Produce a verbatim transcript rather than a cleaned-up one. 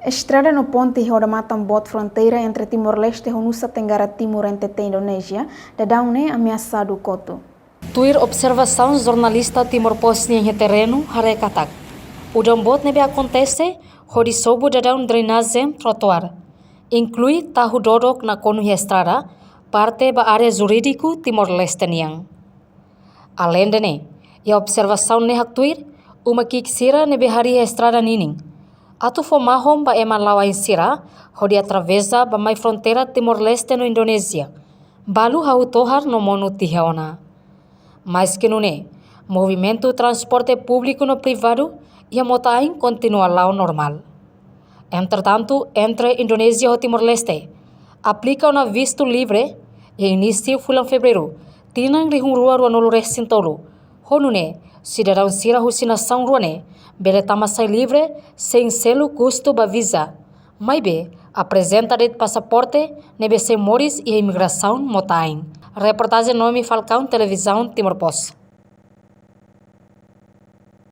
Estrada no ponte iha odamatan boot fronteira entre Timor-Leste ho Nusa Tenggara Timur, N T T, Indonézia, daudaun ne'e ameasadu kotu. Tuir observasaun jornalista Timor Post nian iha terrenu haree katak udan boot ne'ebé akontese hodi sobu daudaun drenajen trotoar, inklui tahu dodok nakonu iha estrada, parte ba área jurídiku Timor-Leste nian. Aleinde ne'e, iha observasaun ne'e haktuir, uma ki'ik sira ne'ebé harii iha estrada ninin atu fó mahon ba ema la'o ain sira hodi atravesa ba mai fronteira Timor-Leste no Indonézia, balu hahú tohar no monu tiha ona. Maski nune'e, movimentu transporte públiku no privadu iha mota-ain kontinua la'o normál. Entretantu, entre Indonézia ho Timor-Leste aplika ona vistu livre iha inísiu fulan Fevereiru, tinan rihun rua rua-nulu resin tolu. Ho nune'e, sidadaun sira husi nasaun rua ne'e bele tama sai livre sein selu kustu ba viza, maibé aprezenta de'it pasaporte ne'ebé sei moris iha imigrasaun mota-ain. Reportajen Noemi Falcão, Televizaun Timor Post.